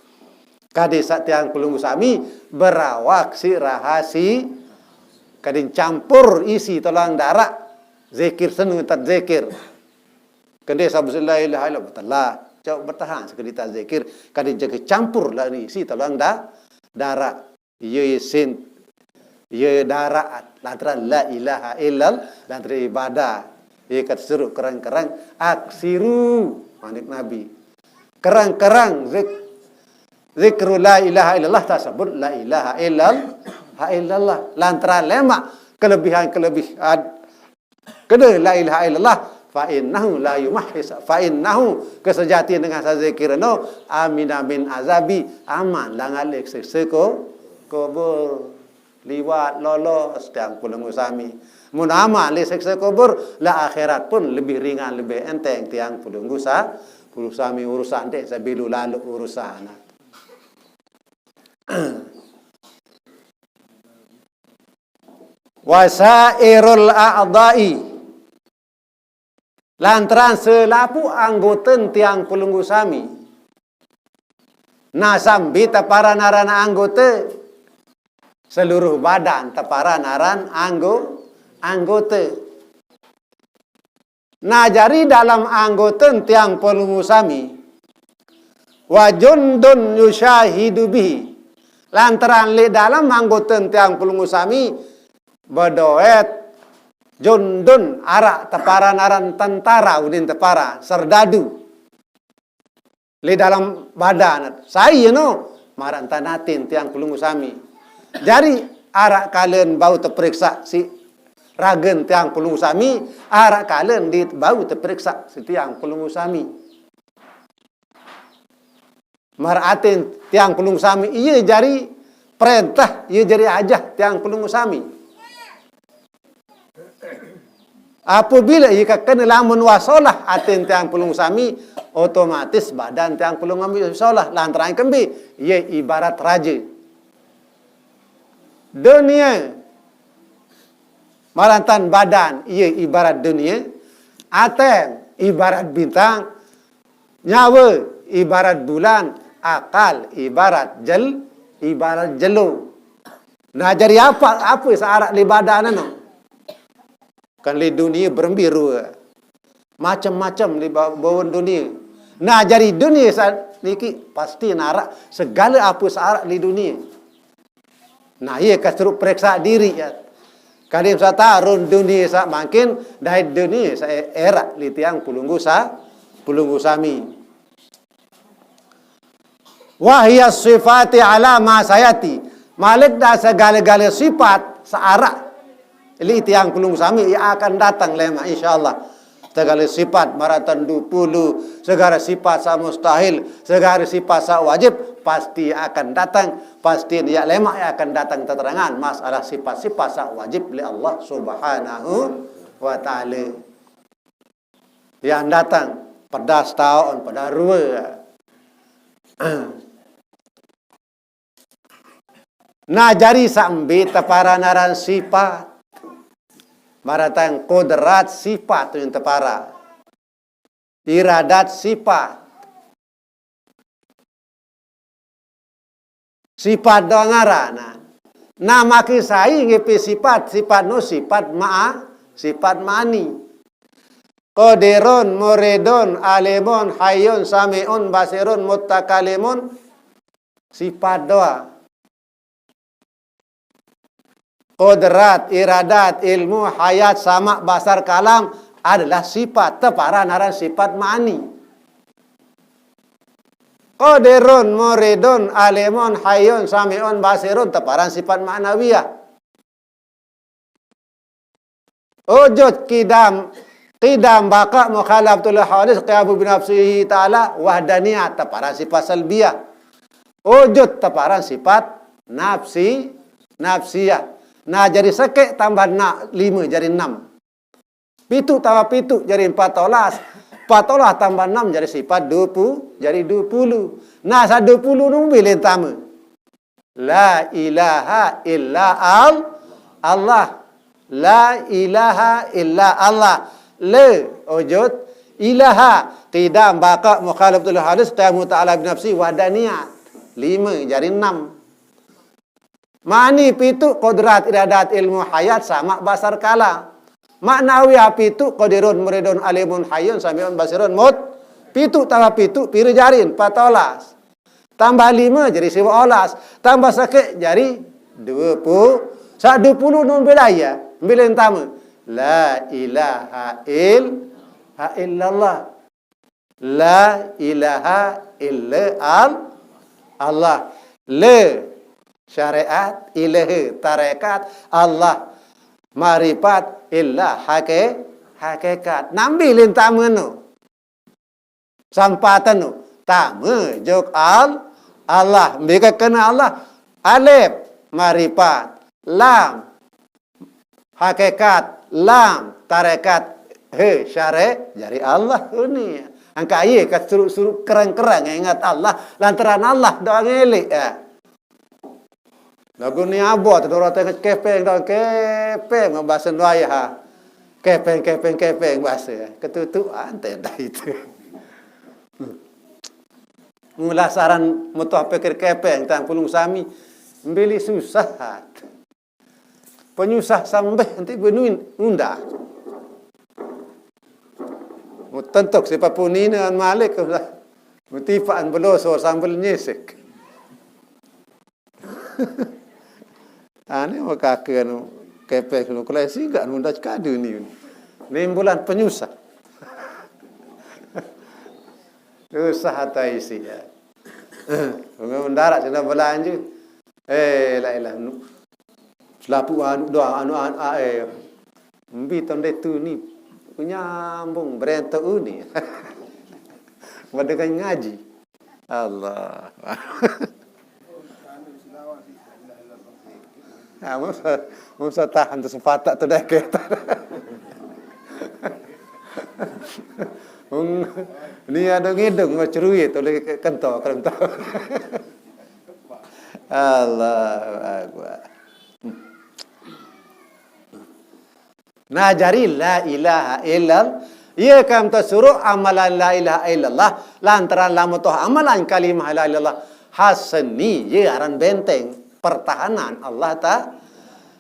Kadi saq tiang pelungguh sami berawak siq rahasi, kadi campur isi toloang daraq, zikir seneng tet zikir. Kende saq besi la ilaha illallah, betelah. Cok bertahan sekeditan zikir, kadi jage campur lani isi toloang da-, daraq. Ie isin, ie daraq, lantaran la ilaha illal-, lantaran ibadah. Ie kat seru kereng-kereng, aksiru, manik Nabi. Kereng-kereng zik-, zikru la ilaha illallah tasebut la ilaha illal-, ha illallah. Lantaran lemaq kelebihan-kelebihan kene la ilaha illallah, fa innahu la yumahhis, fa innahu, kesejati dengan saq zikir eno, amina min azabi, aman langan leq sikse ko-, kubur. Liwat lolos tiang pelungguh sami. Mun aman leq sikse kubur, leq akhirat pun lebih ringan, lebih enteng tiang pelungguh sa-, pelungguh sami urusan deh, sebilu lalu urusan. Wasairul a'dha'i, lantaran selapuq anggoten tiang pelungguh sami. Nah, sambi teparan aran anggote, seluruh badan teparan aran anggo-, anggote. Nah, jari dalem anggoten tiang pelungguh sami, wa jundun yusyahidu bihi. Lantaran leq dalem anggoten tiang pelungguh sami, bedoet jundun, araq teparan aran tentara, unin tepara, serdadu. Leq dalem badan. Sai eno? Maraq entan atin tiang pelungguh sami. Jari, araq kalen bau teperiksa siq ragen tiang pelungguh sami, araq kalen ndeq bau teperiksa siq tiang pelungguh sami. Maraq atin tiang pelungguh sami, ie jari perentah, ie jari ajah tiang pelungguh sami. Apabila iye ka kena lamun wasolah aten tiang pelungguh sami, otomatis badan tiang pelungguh sami solah. Lantaran kembe, iye ibarat raja. Dunia, marantan badan, iye ibarat dunia, aten ibarat bintang, nyawa ibarat bulan, akal ibarat jel, ibarat jelo. Nah, jari apa, apa saarak li badan anu? Kan li dunia berembe rua. Macem-macem li ba-, bawon dunia. Nah, jari dunia sa-, niki pasti narak segala apa saarak li dunia. Nah, iye ka suruh pereksa diri, ya. Kadim sata run dunia sa mangkin, dait dunia sa e-, erak li tiang pelungguh sa-, pelungguh sami. Wahya sifati ala ma sayati. Malik dah segala-gala sifat saarak li tiang pelungguh sami yang akan datang lemak, insyaallah. Segala sifat maratan dua puluh, segala sifat sa mustahil, segala sifat sa wajib, pasti akan datang, pasti yang lemak yang akan datang keterangan masalah sifat-sifat sa wajib li Allah Subhanahu wa Ta'ala. Yang datang, pedas taon, pedas rua. Nah, jari sambi tepara naran sifat. Maratan kodrat sifat tu yang tepara. Iradat sifat. Sifat doang ngaran. Nah, maki sai ngepe sifat, sifat no sifat ma'a, sifat ma'ani. Qadirun, muridun, alimun, hayyun, sami'un, basirun, mutakalimun. Sifat doang. Kodrat, iradat, ilmu, hayat, sama, basar, kalam adalah sifat. Tepara naran sifat ma'ani. Qadirun, muridun, alimun, hayyun, sami'un, basirun, teparan sifat ma'nawiyah. Wujud, qidam, qidam, baqa, mukhalafatul hawadis, qiyamu binafsihi ta'ala, wahdaniyah, teparan sifat salbiyah. Wujud, teparan sifat nafsi, nafsiyah. Nah, jari seke tambah na, lima, jari enam. Pitu tambah pitu jari empat olas. Empat olas tambah enam jari sifat dua puluh, jari dua puluh. Nah, sa dua puluh nu bilin tama. La ilaha illa al-, Allah. La ilaha illa Allah. Le, wujud, ilaha, qidam, baqa, mukhalafatul hawadis, qiyamu ta'ala binafsi, wahdaniyah. Lima, jari enam. Ma'ani pitu, kodrat, iradat, ilmu, hayat, sama, basar, kalam. Ma'nawiyah pitu, qadirun, muridun, alimun, hayyun, sami'un, basirun, mut. Pitu tambah pitu, pira jarin? Empat olas. Tambah lima, jari siwa olas. Tambah seke, jari dua puluh. Sa dua puluh nu bilaya, bilin tama. La ilaha il-, ha illallah. La ilaha illa al-, Allah. Le syariat, ilaha tarekat, Allah marifat, illa hake-, hakikat. Nambi lin tama nu. Sampatan nu. Tama jok al-, Allah. Mbika kena Allah. Alif, marifat. Lam, hakikat, lam, tarekat, he, syare, jari Allah uni. Angka iye ka suruk-suruk kerang-kerang ingat Allah, lantaran Allah doang elek, ya. Lagu ni abot, doro tengah kepeng, doang kepeng, bahasa Indonesia, ha. Kepeng, kepeng, kepeng, bahasa. Ketutuan, tenda itu. Mula saran mutuh pikir kepeng, tang pulung sami, mbili susah. Penyusah sambeh nanti benuin unda. Mutentuk si papunina an malik lah. Mutipa an beloso sambel nyisik. Ane makake anu kepeng anu kelesi enggak anu unda kadu ni. Nimbulan penyusah. Susah atau isi ya. Pengen darat sina belanja. Eh, la ilah. Selapu anu doang, anu, anu, ah, eh. Mbi tonde tu ni. Nyambung berento uni. Madengan ngaji. Allah. Ah, masa, masa tahan tu sepatak tu dah kata. Wong ni ado ngidung, mau ceruit oleh kento, kento. Allahu Akbar. Nah, jari la ilaha illallah. Iya kam tasuruh amalan la ilaha illallah. Lantaran lamun toh amalan kalimah la ilaha illallah, hasni, iya aran benteng pertahanan Allah ta.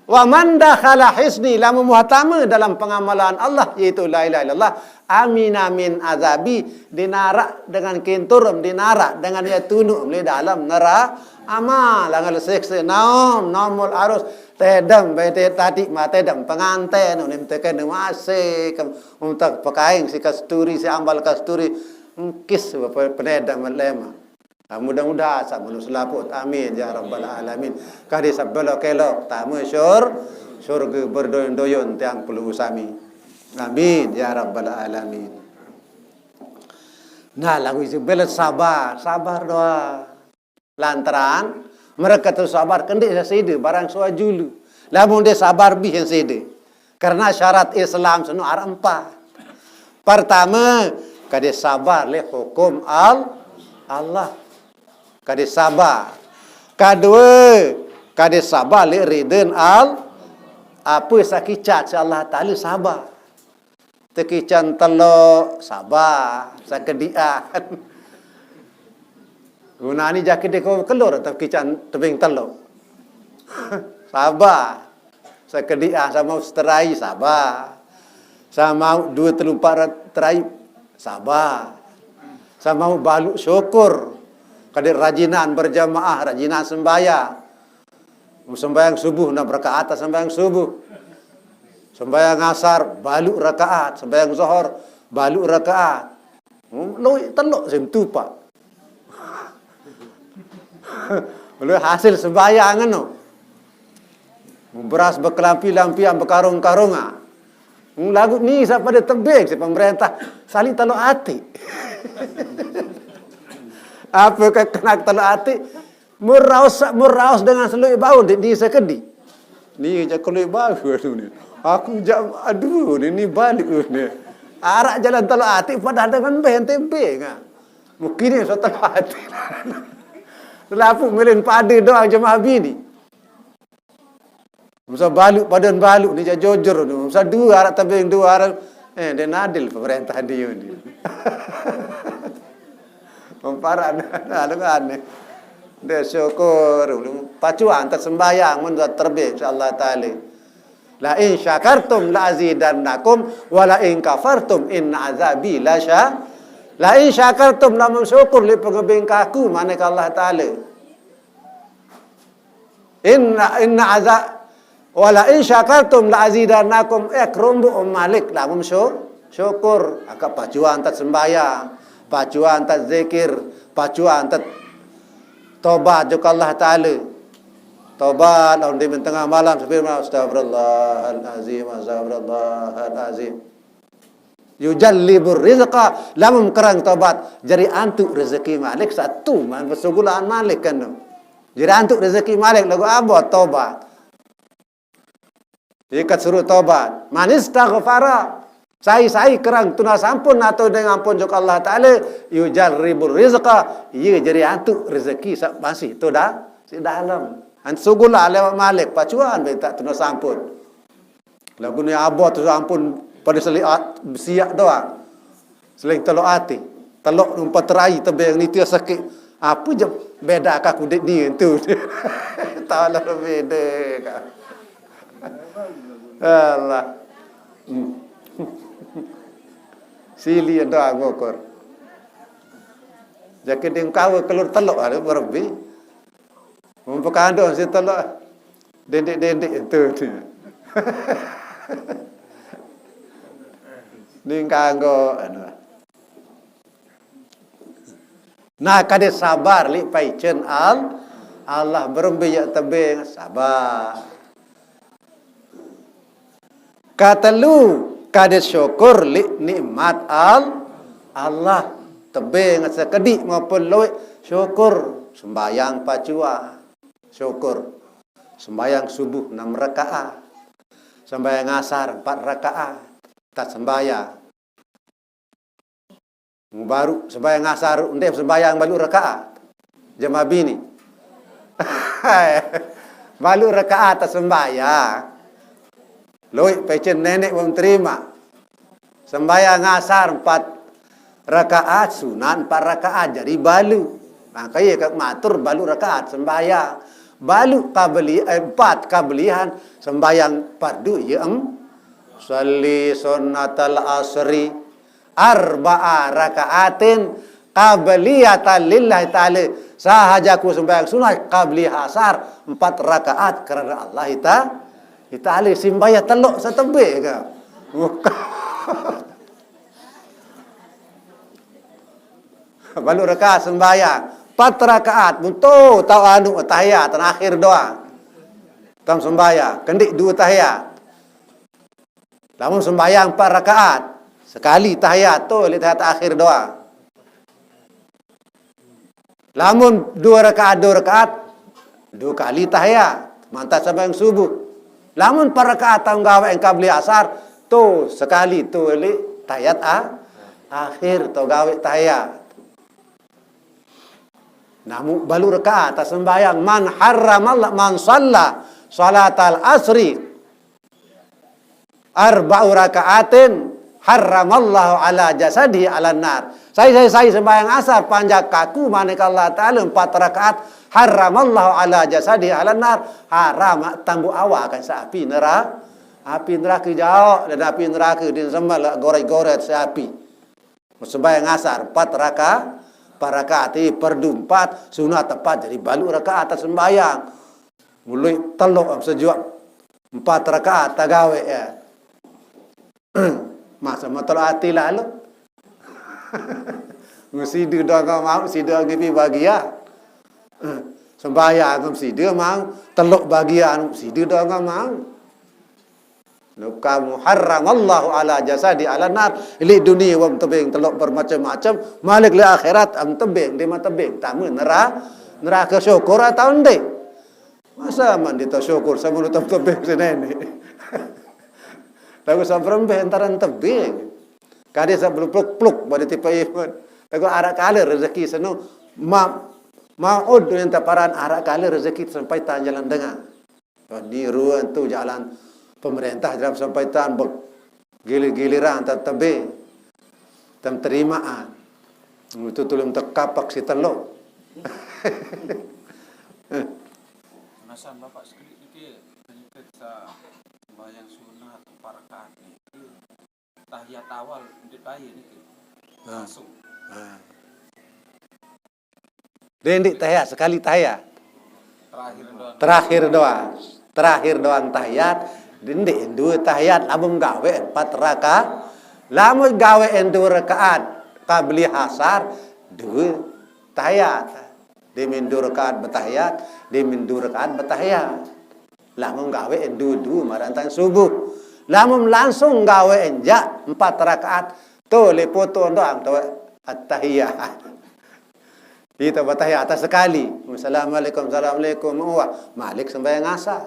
Wa man dakhala hisni, lamun muhatama dalam pengamalan Allah, yaitu la ilaha illallah, amina min azabi, dinarak dengan kintur, dinarak dengan ya tunuk di dalam neraka. Amal, angal siksa, naum, naumul arus, tedem, bete tadi ma tedem, penganten, unim teken masih, kem-, untak pekaing si kasturi, si ambal kasturi, engkis, penedem lema. Ah, mudah-mudahan asa menu selaput. Amin ya rabbal alamin. Kadi sebelok kelok tamu syur, surga berdoyon-doyon tiang pelu sami. Amin ya rabbal alamin. Nah, lagu isi belet sabar, sabar doa. Lantaran mereka tu sabar kendi sesida barang suajulu. Lamun dia sabar bih sesida. Karena syarat Islam senu arah empat. Pertama, kade sabar le hukum al Allah. Kade sabar. Kedua, kade sabar le ridin al apa sakicat si Allah Taala sabar. Tekican telok, sabar, sakedian. Guna ni jaki deko kelur atau kican tebing telok. Sabar. Sakedian sama seterai, sabar. Sama dua telumpak terai, sabar. Sama balu syukur. Kade rajinan berjamaah, rajinan sembahyang. Sembahyang subuh enam rakaat, sembahyang subuh. Sembahyang asar balu rakaat, sembahyang zuhur balu rakaat. Hmm, lui telok sim tupak. Lui hasil sembahyang anu. Beras bekelampi-lampian, bekarung-karungan. Hmm, lagu ni siapa dia tebing si pemerintah sali telok ati. Apa ke kena telok ati? Meraus, meraus dengan seluk bau di, di sekedi. Ni je keluk bau tu ni. Aku jak aduh ni, ni balik ni. Arak jalan telok ati padahal dengan beh tempe ngah. Mungkin ni so telok ati. Selapu melin pada doang jemaah bini. Masa balu padan balu ni jak jujur ni. Masa dua arak tebing dua arak, eh, dia nadil pemerintah dia ni. Memparak dah, dah, dah, aneh. Dia syukur, pacuan tak sembahyang mun tak terbit, insya Allah Taala. La in syakartum la azidannakum, wa la in kafartum inna azabi la sya-, la in syakartum, lamun syukur li pengebing kaku, mana ke Allah Taala. Inna, inna aza-, wa la in syakartum la azidannakum, eh, kerumbu Malik lamun syu-, syukur, angkat pacuan tak sembahyang, pacuan tak zikir, pacuan tak tobat juga Allah Taala. Tobat lawan di tengah malam, sebelum astagfirullahalazim, astagfirullahalazim. Yujallibur rizqa, lamun kerang tobat, jari antuk rezeki Malik satu, man pesugulaan Malik kan tu. Jari antuk rezeki Malik lagu abot tobat. Ikat suruh tobat. Man istaghfara, sai-sai kerang tuna sampun atau dengan ampun jok Allah Taala, yujallibur rizqa, iya jari antuk rezeki sa-, masih tu dah, si dalam. An sugula lewat Malik, pacuan be tak tuna sampun. Lagu ni abot tu ampun pada seliat, siak doang. Seling telok ati. Telok numpa terai tebeng ni tia sakit. Apa je beda ka kudik ni tu. Tahu lah beda ka. Allah. Hmm. Sili doang ngukur. Jadi dia kawa keluar telok ada berbi. Mun pekandung si telok, dendik-dendik tu. Ni kanggo, anu. Nah, kade sabar li paicen al-, Allah berembe ya tebeng, sabar. Katelu, kade syukur li nikmat al-, Allah. Tebeng sekedi maupun luwih, syukur. Sembayang pacuan, syukur. Sembayang subuh enam rakaat. Sembayang asar empat rakaat. Tak sembayang. Baru sembahyang asar, ndai sembahyang baluh rakaat. Jemaah bini. Baluh rakaat sembahyang. Luwih pecen nenek belum terima. Sembahyang asar empat rakaat, sunat empat rakaat, jadi baluh. Maka ia ka matur baluh rakaat sembahyang. Baluh qabli-, eh, empat qablihan sembahyang fardu ia em. Salli sunnatal asri arba'a rakaatin qabliyatan lillahi ta'ala. Sahaja ku sembahyang sunat qabli asar empat rakaat kerana Allah ta-, Ta'ala. Sembahyang telok setebik ke? Baluh rakaat sembahyang empat rakaat, betul tau anu tahiyat terakhir doa. Tam sembahyang, kendik dua tahiyat. Lamun sembahyang empat rakaat, sekali tahiyat tu, leh tahiyat akhir doa. Lamun dua rakaat, dua rakaat, dua kali tahiyat, mantap sembahyang subuh. Lamun empat rakaat tang gawe engkau beli asar, tu sekali tu leh tahiyat a-, akhir tu gawe tahiyat. Namu baluh rakaat sembahyang, man harramal, man salla salatal asri arba'u rakaatin harramallahu ala jasadihi alan nar. Sai, sai, sai sembahyang asar panjak kaku manik Allah Ta'ala empat rakaat, harramallahu ala jasadihi alan nar. Haram tambuk awak kan api nera-, api neraka jauh dan api neraka di semal goret-goret si api. Sembahyang asar empat raka-, empat rakaat, eh, fardu empat, sunat empat, jadi baluh rakaat sembahyang. Mului telok sejuk empat rakaat tagawe ya. Masa matul ati lalu. Mesti dia doa mau, mesti dia ngipi bagian. Sembahyang mesti dia mau, telok bagian mesti dia doa mau. Nuka muharram Allahu ala jasadi ala nar. Ili dunia wam tebing telok bermacam-macam. Malik li akhirat am tebing, di ma tebing. Tamu nera-, neraka syukur atau endi? Masa man dita syukur sama nutam tebing si nenek. Lagu samperan beh entaran tebing. Kadi sa belum pluk-pluk badi tipe iman. Lagu arak kala rezeki seno ma-, maud yang taparan arak kala rezeki sampai tan jalan dengar. Niru tu jalan pemerintah dalam sampaitan be-, gilir-giliran tam tebe, tam terimaan. Itu tulung tekapak si telok. Penasaran Bapak sekali niki penyakit sa sembahyang sunat empat rakaat niki. Tahiyat awal ndeq bae niki. Ha. Langsung. Ha. Ndeq tahiyat, sekali tahiyat. Terakhir doang. Terakhir doang. Terakhir doang tahiyat. Ndeq due tahiyat, lamun gawe empat raka-, lamun gawe due rakaat qabli asar, due tahiyat. Ndeq min due rakaat betahiyat, ndeq min due rakaat betahiyat. Lamun gawe due-due marantang subuh. Lamun langsung gawe enjak empat rakaat, tu lepoton doang tu at-tahiyat. Kita betahiyat atas sekali. Assalamualaikum, assalamualaikum. Wah, malik sembahyang asar.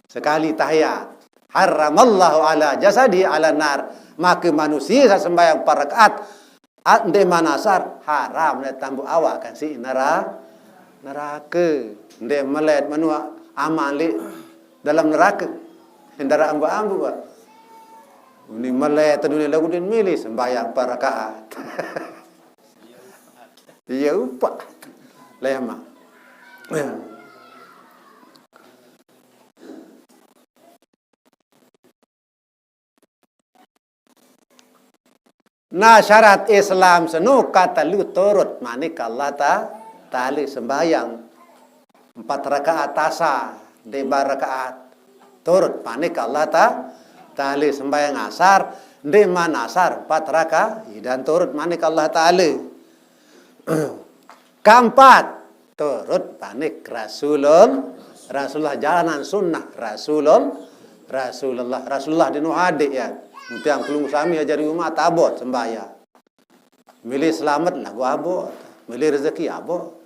Sekali tahiyat. Harramallahu ala jasadi ala nar. Maka manusia sa sembahyang empat rakaat, at-, ndeq manasar, haram ne tambuk awak kan si nera-, neraka. Ndeq melet menua aman li dalam neraka. Ndara ambuk-ambuk, Pak. Uni melet dunia lagu din milih sembahyang empat rakaat. Iya, upak. Lema. Nah, syarat Islam seno katelu turut manik Allah Ta-, Taala sembahyang empat rakaat asar, ndeq empat rakaat turut manik Allah Ta-, Taala sembahyang asar, ndeq man asar empat rakaat, idan turut manik Allah Taala. Keempat, turut panik Rasulul-, Rasulullah, jalanan sunnah Rasulul-, Rasulullah, Rasulullah di nuhadik ya. Tiang kelung sami aja di rumah tabot sembahyang. Milih selamet lagu abot, milih rezeki abot.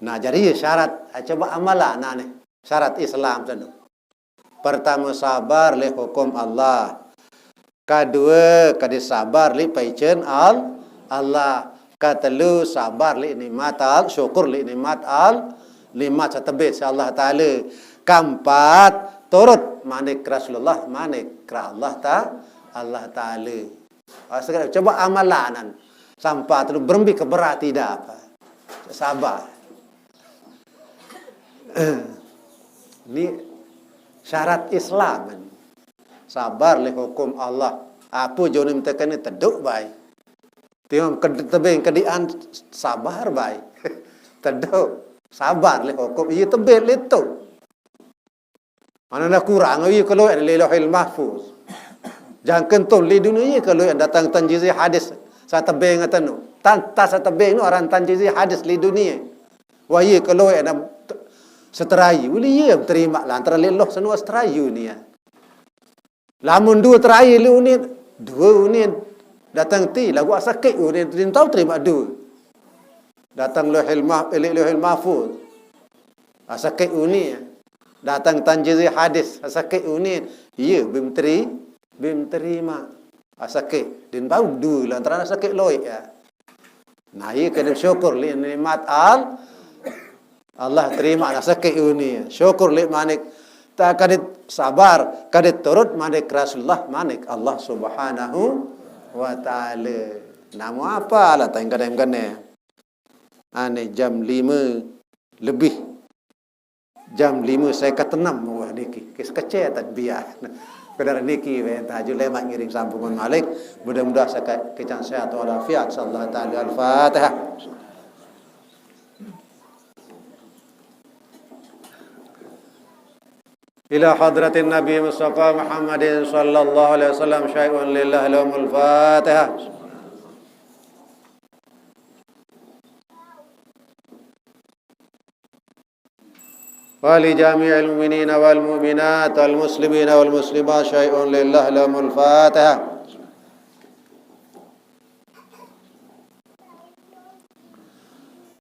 Nah, jadi ya syarat, ah, coba amalan nah nih, syarat Islam sana. Pertama sabar leh hukum Allah. Kadua, kadi sabar li paicen Al-, Allah. Katelu, sabar li nikmat Al-, syukur li nikmat Al-, nikmat saq tebeng siq Allah Taala. Kampat, turut manik Rasulullah, manik Allah Ta-, Allah Taala. Ah, segera coba amalanan. Sampai telu berembe keberati dah apa. Sabar. Ni syarat Islam. Sabar li hukum Allah. Apa joni mteken ni teduk bai. Tiang ke-, tebeng kedian sabar bai. Teduk. Sabar li hukum. Iya tebeng li tu. Mana dah kurang, iya keluar li Lauhil Mahfuz. Jangken tu li dunia iya keluar datang tanjizi hadis. Saq tebeng tenu. Tan, tan saq tebeng nu aran tanjizi hadis li dunia. Wah, iya keluar dah seterayu. Uli iya terima lantaran li loh senua seterayu ni ya. Lamun due terayu li unin, due unin datang ti, lagu asakit unin, tin tau terima due. Datang Lauhil Mah-, li Lauhil Mahfuz. Asakit unin. Datang tanjizi hadis, asakit unin. Iya, bim teri-, bim terima. Asakit. Din bau due lantaran asakit loik ya. Nah, iya kena syukur li nikmat Al-, Allah terima nah sakit uni. Syukur li manik. Tak kadit sabar, kadit turut manik Rasulullah, manik Allah Subhanahu wa Ta'ala. Namu apa lah tak kadang kena. Ane jam lima lebih. Jam lima saya ketenam wah niki. Kes kece tadbiah. Kedar niki, weh, tahajud lemak ngiring sampungan malik. Mudah-mudahan saya ke-, kecang sehat walafiat. Insyaallah Ta'ala. Al-Fatihah. Ila hadratin Nabi Mustafa Muhammadin sallallahu alaihi wasallam syai'un lillahi lahumul Fatihah. ولجميع المؤمنين والمؤمنات والمسلمين والمسلمات شيء لله لهم الفاتحة.